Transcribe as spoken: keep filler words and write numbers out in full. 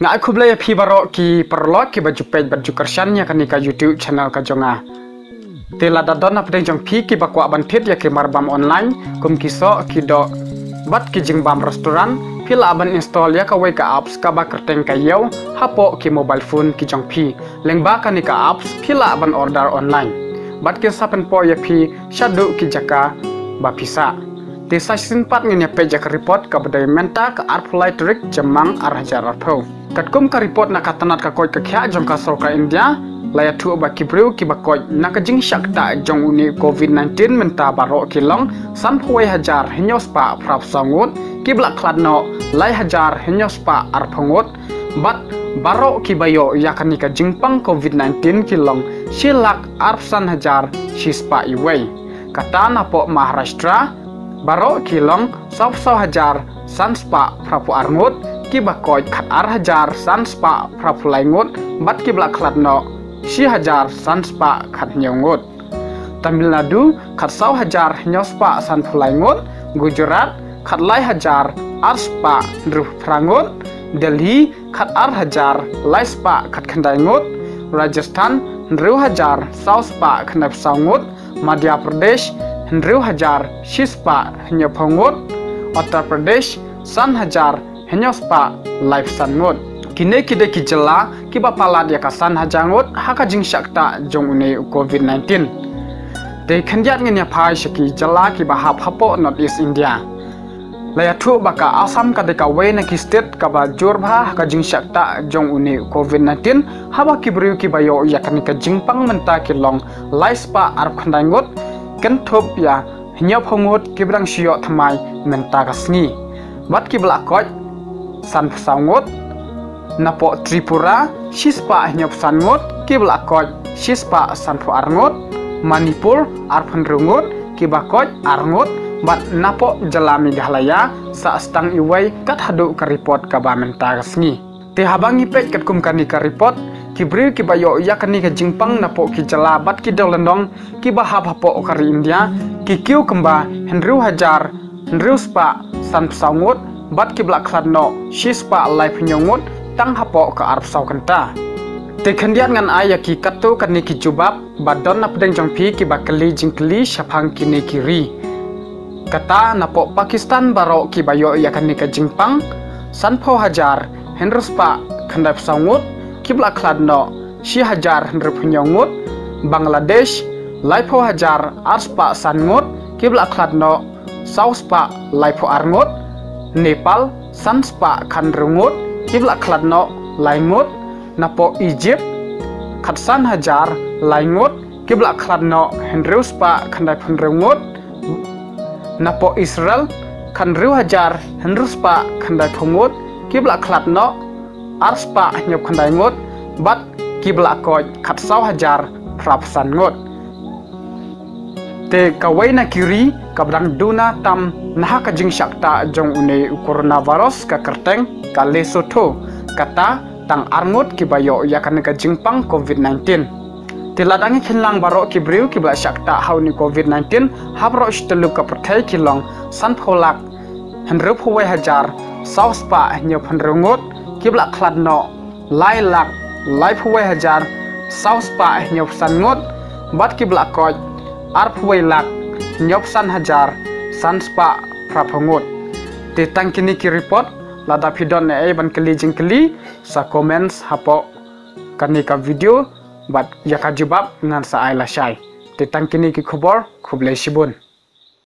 Nga ai khublei ïa phi baroh ki paralok kiba ju peit bad ju kyrshan ïa kane ka YouTube channel ka jong nga. Te lada don na pdeng jong phi kiba kwah ban thied ïa ki marbam online, kum ki soh, ki doh, bad ki jingbam restaurant, phi lah ban install ïa kawei ka apps kaba kyrteng ka Iew hapoh ki mobile phone ki jong phi. Lyngba kane ka apps phi lah ban order online bad kin sa pynpoi ïa phi shaduh ki jaka ba phi sah. Te sa shisien pat ngin ïa peit ïa ka report kaba dei mynta ka arphew lai tarik Jymmang ar hajar arphew. Katkum ka report na ka tnat ka koit ka khiah jong ka sorkar India, la ïathuh ba ki briew kiba koit na ka jingshah ktah jong une u covid nineteen mynta baroh ki long sanphew wei hajar hynñiew spah phraphew saw ngut, kiba la khlad noh lai hajar hynñiew spah arphew ngut, bad baroh kiba ïoh ïa kane ka jingpang covid nineteen ki long shi lak arphew san hajar shi spah iwei. Kata napoh Maharashtra, baroh ki long sawphew saw hajar san spah phraphew ar ngut, kiba koit khatar hajar san spah phraphew lai ngut, bad kiba la khlad noh shi hajar san spah khathynñiew ngut. Tamil Nadu, khatsaw hajar hynñiew spah sanphew lai ngut, Gujarat, khatlai hajar ar spah hynriewphew phra ngut, Delhi, khatar hajar lai spah khatkhyndai ngut, Rajasthan, hynriew hajar saw spah khyndaiphew saw ngut, Madhya Pradesh, hynriew hajar shi spah hynñiewphew ngut, Uttar Pradesh, san hajar hynñiew spah laiphew san ngut. Kine ki dei ki jylla kiba palat ïa ka san hajar ngut ha ka jingshah ktah jong une u covid nineteen. Te khyndiat ngin ïa phai sha ki jylla kiba hap hapoh North East India. La ïathuh ba ka Assam ka dei kawei na ki state kaba jur bha ha ka jingshah ktah jong une u covid nineteen, haba ki briew kiba ïoh ïa kane ka jingpang mynta ki long lai spah arphew khyndai ngut, kynthup ïa hynñiewphew ngut kiba dang shu ïoh thymmai mynta ka sngi. Bad kiba la koit sanphew saw ngut. Napoh Tripura, shi spah hynñiewphew san ngut, kiba la koit shi spah sanphew ar ngut. Manipur, arphew hynriew ngut, kiba koit ar ngut. Bad napoh jylla Meghalaya, sah stang iwei kat haduh ka report kaba mynta ka sngi. Te haba ngi peit katkum kane ka report, ki briew kiba ïoh ïa kane ka jingpang napoh ki jylla bad ki dewlynnong kiba hap hapoh ka ri India, ki kiew kumba hynriew hajar hynriew spah sanphew saw ngut, bad kiba la khlad noh shi spah laiphew hynñiew ngut tang hapoh ka arphew saw kynta. Te khyndiat ngan ai ïa ki katto katne ki jubab ba don na pdeng jong phi kiba kylli jingkylli shaphang kine ki ri. Kata napoh Pakistan baroh kiba ïoh ïa kane ka jingpang, sanphew hajar hynriew spah khyndaiphew saw ngut, kiba la khlad noh shi hajar hynriewphew hynñiew ngut. Bangladesh, laiphew hajar ar spah san ngut, kiba la khlad noh saw spah laiphew ar ngut. Nepal, san spah khathynriew ngut, kiba la khlad noh lai ngut. Napoh Egypt, khatsan hajar lai ngut, kiba la khlad noh hynriew spah khyndaiphew hynriew ngut. Napoh Israel, khathynriew hajar hynriew spah khyndaiphew ngut, kiba la khlad noh ar spah hynñiewphew khyndai ngut, bad kiba la koit khatsaw hajar phraphew san ngut. Te kawei na ki ri kaba dang duna tam na ha ka jingshah ktah jong une u coronavirus ka kyrteng ka Lesotho, kata tang ar ngut kiba ïoh ïa kane ka jingpang covid nineteen. Te lada ngi kynlang baroh ki briew kiba la shah ktah ha une covid nineteen ha baroh shi tylli ka pyrthei ki long sanphew lak hynriewphew wei hajar saw spah hynñiewphew hynriew ngut, kiba la khlad noh lai lak laiphew wei hajar saw spah hynñiewphew san ngut, bad kiba la koit arphew wei lak hynñiewphew san hajar san spah phraphew ngut. Te tang kine ki report, lada phi don ei ei ban kylli jingkylli, sa comments hapoh kane ka video bad ïa ka jubab ngan sa ai lashai. Te tang kine ki khubor, khublei shibun.